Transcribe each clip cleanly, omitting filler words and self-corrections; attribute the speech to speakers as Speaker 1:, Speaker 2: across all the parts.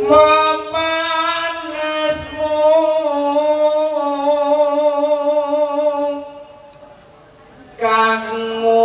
Speaker 1: Memanesmu kangmu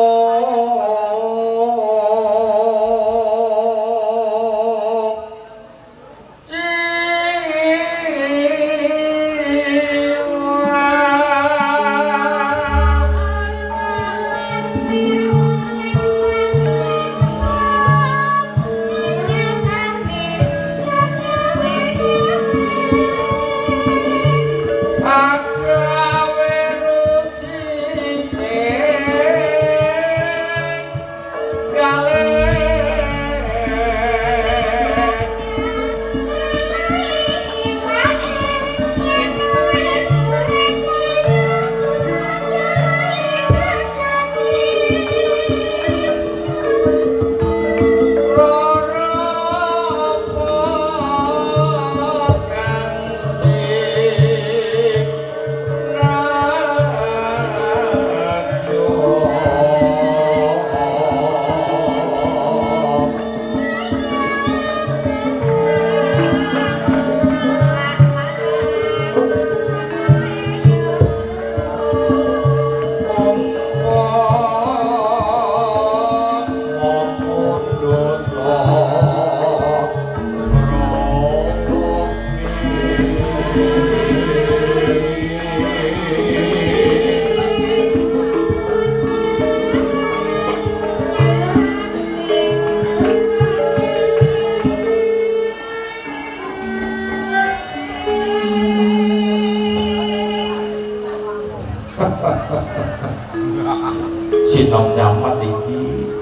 Speaker 1: Sinom nyamat iki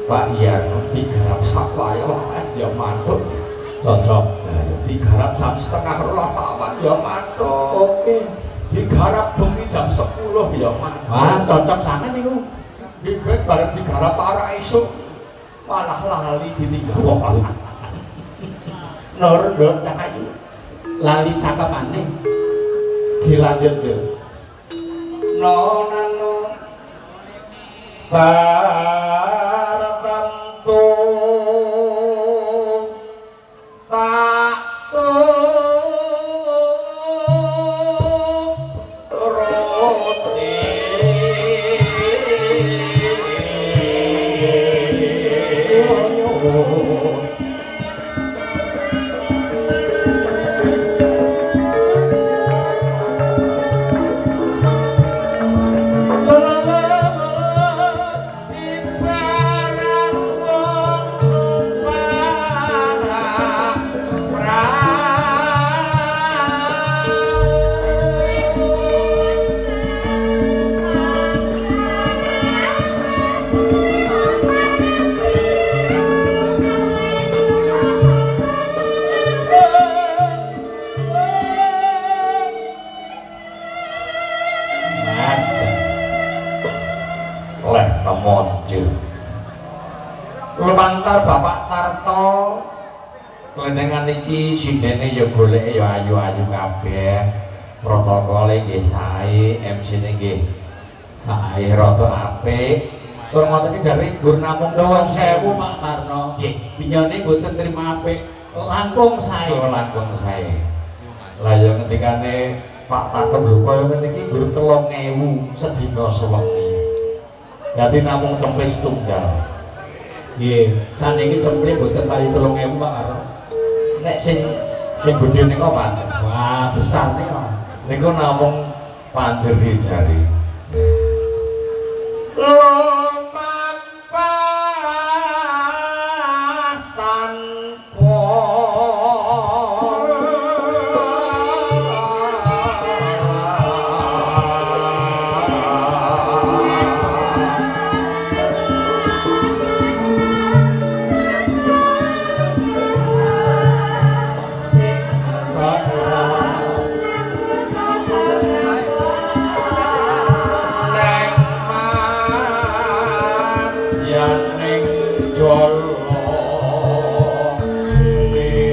Speaker 1: Pak Yarno digarap sakwaya ya mantuk
Speaker 2: Cocok.
Speaker 1: Lah ya digarap jam 11.30 awan ya mantuk.
Speaker 2: Oke.
Speaker 1: Digarap bengi jam 10 ya mantuk.
Speaker 2: Wah, cocok sanget niku.
Speaker 1: Bibit bareng digarap arah esuk malah lali ditinggal wong. Nur nduk cahayu
Speaker 2: Lali cakepane.
Speaker 1: Dilanjut yo. No nano tartamtu tak turuti. Ibarat wong numpak prau. Leh temonje lumantar Bapak Tarto klenengan iki sindene ya goleke ya ayu-ayu kabeh, protokole nggih sae, MC-ne nggih sae rada apik. Tur ngoten iki jare nggur namung
Speaker 2: Nuwun sewu Pak Tarno.
Speaker 1: Nggih.
Speaker 2: Binyone mboten trima apik, langkung sae.
Speaker 1: Oh, langkung sae. Lah ya ngendikane Pak Tarto lho kaya ngene iki nggur 3000 sedina sewengi. Dadi namung cempe setunggal.
Speaker 2: Nggih, saniki cempe mboten payu 3000 Pak Tarno.
Speaker 1: Nek sing sing gedhe nika Pak.
Speaker 2: Wah, besar nika.
Speaker 1: Niku namung panderi jari. Lumampah tanpa neng madyaning jala niti.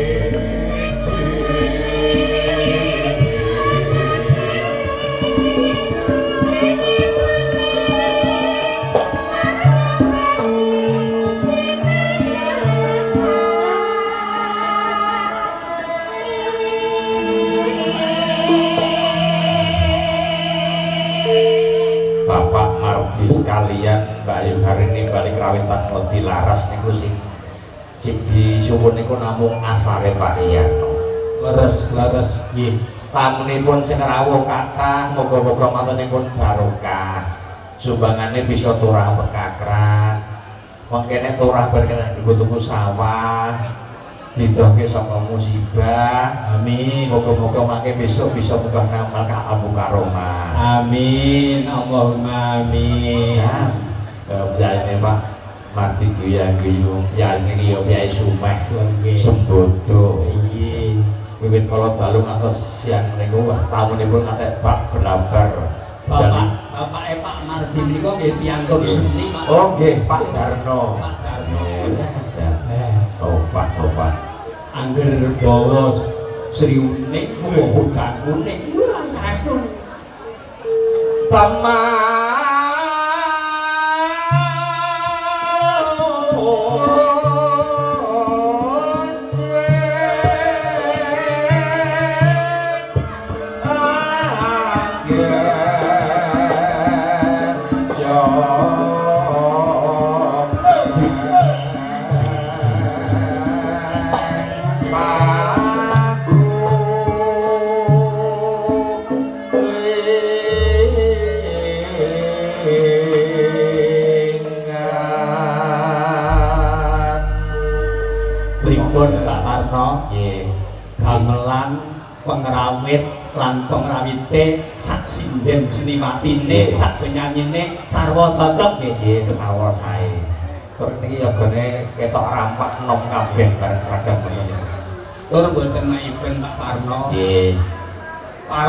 Speaker 1: Karawitan Ngodilaras niku sing sing disuwun niku namung asare Pak Riyano.
Speaker 2: Leres, leres nggih.
Speaker 1: Tamunipun sing rawuh kathah, muga-muga mantenipun barokah. Sumbangane bisa turah mekakrah. Mangkene turah berkenan tuku sawah. Didohke saka musibah.
Speaker 2: Amin.
Speaker 1: Muga-muga mangke besok bisa munggah nang Makkah Al Mukarramah.
Speaker 2: Amin. Allahumma amin.
Speaker 1: Ya, piyayine Pak Mardi Guya-guyu, piyayine iki ya piyai Sumeh
Speaker 2: Nggih.
Speaker 1: Sembodo.
Speaker 2: Nggih.
Speaker 1: Wiwit kala dalu ngantos siang niku wah tamunipun ngantek bak belabar.
Speaker 2: Bapak Pak Mardi menika nggih piantun seni Pak.
Speaker 1: Oh nggih, Pak Darno.
Speaker 2: Pak Darno.
Speaker 1: Eh, topat topat.
Speaker 2: Angger bawa Sri Unik, udan kuning. Wah, saestu. Pripun Pak Parno?
Speaker 1: Nggih.
Speaker 2: Gamelan pengrawit lan pengrawite sak sinden seniwatine, sak penyanyine sarwa cocok nggih.
Speaker 1: Nggih, sawo sae. Tur niki yogane ketok rampak enom kabeh bareng seragam ngoten niku.
Speaker 2: Tur mboten maiben Pak Parno.
Speaker 1: Nggih.
Speaker 2: Para